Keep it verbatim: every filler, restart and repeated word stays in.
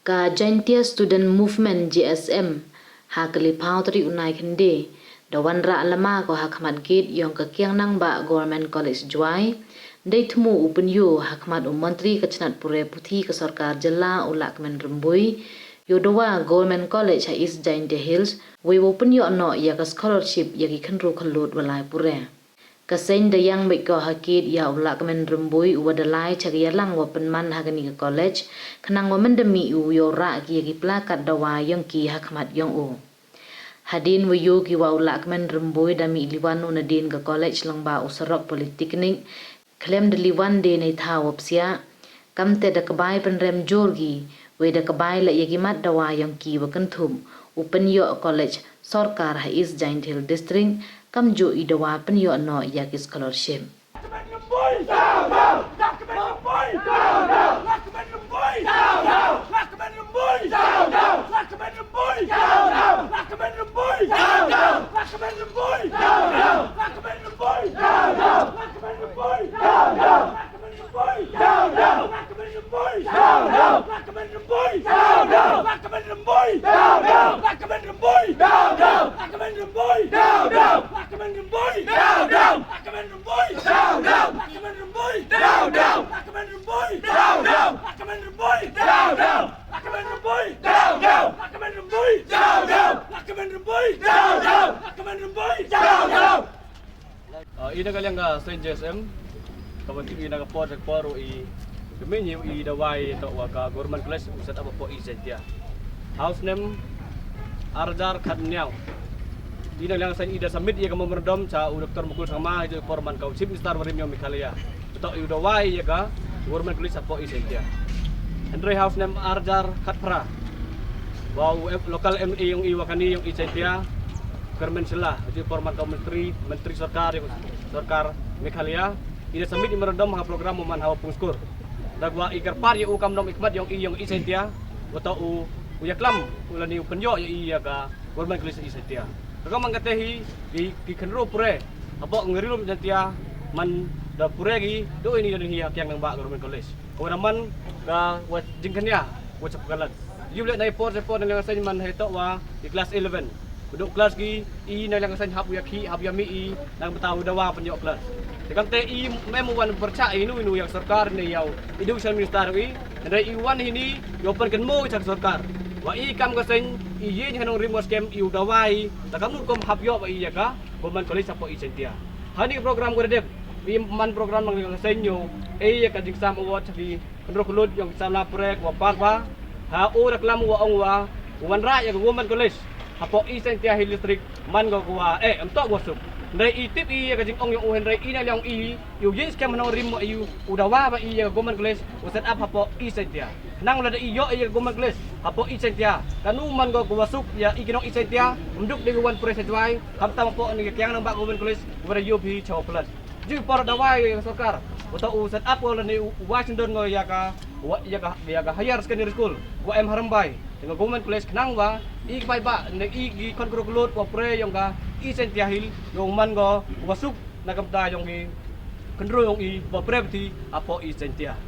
Ka Jaintia Student Movement, J S M, ha ka laiphaw tarik u Naikhynde da wanrah lama ko ha khmat gate yong ka Kiang Nangbah Government College Jowai, dei thmu u pynyoo ha khmat u Montri ka chnat pure puthi ka sorkar jylla u Lahkmen Rymbui, yow dawa Government College ha East Jaintia Hills, wei wow pynyoh noh ya ka scholarship ya ki khynroo khyllood wa lai pure. Ka seng da yang beit ko ha gate ya u Lahkmen Rymbui u wa da lai cha ka yalang wa pynman ha kani ka college, khnang wa mynda mih u yow rah ki ya ki placard dawa yong ki ha khmat yong u. Hadien wa yoo ki wa u Lahkmen Rymbui, da mih liwan u nadien ka college lyngba u surok Polytechnic, khlem da liwan de neithaw wa psiah. Kamte da kbai pynrem joor ki, wei da kbai leh ya ki mat dawa yong ki wa kynthup u pynyoh college sorkar ha East Jaintia Hills District, kamjooh i dawa pynyoh noh ya ki scholarship. Ah, i na ka liang ka seng J S M, ka wa tip i na ka por, ka por i, ka mynni i dawa i toh wa ka Government College u set up hapoh East Jaintia. Ha u snem ar hajar khatñiaw, i na ka liang ka seng i da submit ya ka memorandum cha u Doctor Mukul Sangma, i por man ka u Chief Minister wa rim yong Meghalaya, toh i u dawa i ya ka Government College hapoh East Jaintia. Hynrei ha u snem ar hajar khatphra, wa u em-, local M L A yong i wa kani yong East Jaintia, Kyrmen Shylla, i por man ka u Montri, Montri sorkar yong sorkar Meghalaya, i da submit memorandum ha program wa man ha Pung Skur. Da wa i kyrpad ya u kam nongmihkhmat yong i yong East Jaintia, wa toh u, u yaklam u lane u pynyoh ya i ya ka Government College East Jaintia. Ka kam man kate hi, ki, ki khynroo pure hapoh ka ri lum Jaintia, man da pure ki, dooh ini dooh ini ha Kiang Nangbah Government College. Ka wa da man ka wa jingkñia wa chapkalan. Yow leh na i por, i por na liang ka seng man hei toh wa i class eleven. Wa dooh class ki, i na liang ka seng hap u yakhih, hap u yamih i, na ka bynta u dawa pynyoh class. Te kamte i mem wan pyrchah inu inu ya ka sorkar ne ya u Education Minister i, hynrei i wan hini yow pynkynmoo cha ka sorkar. Wa i kam ka seng i yeng ha nongrim wa skem i u dawa i, ta kamnu kam hap yoh wa i ya ka Government College hapoh East Jaintia. Hani program ko da dep, i man program nang ka seng yow, e ya ka jingsam award cha ki khynroo khyllood yong ki samla pure wa pass bha. Ha u da klam wa ong wa u wanrah ya ka Government College hapoh East Jaintia Hills District, man ko wa, eh, em toh wa suk. Hynrei i tip i ya ka jingong yong u, hynrei i na liang i, yow yeng skem ha nongrim wa i u dawa wa i ya ka Government College u set up hapoh East Jaintia. Nang lada i yoh i ya ka Government College hapoh East Jaintia, kanu man ko wa suk ya i ki nong East Jaintia, ym duk de ki wan pure cha Jowai, khamtam hapoh ini ka Kiang Nangbah Government College, wa da yoh phi cha wa pynlan. Jooh i por dawa ya ka sorkar wa toh u set up ko lane u, u wa chindon ko ya ka, wa, ya ka, ya ka higher secondary school wa em ha Rymbai, ya ka Government College, khnang wa i ki paidbah ne i ki khynroo khyllood wa pure yong ka East Jaintia Hills yow man ko wa suk na ka bynta yong ki khynroo yong i wa pure puthi hapoh East Jaintia.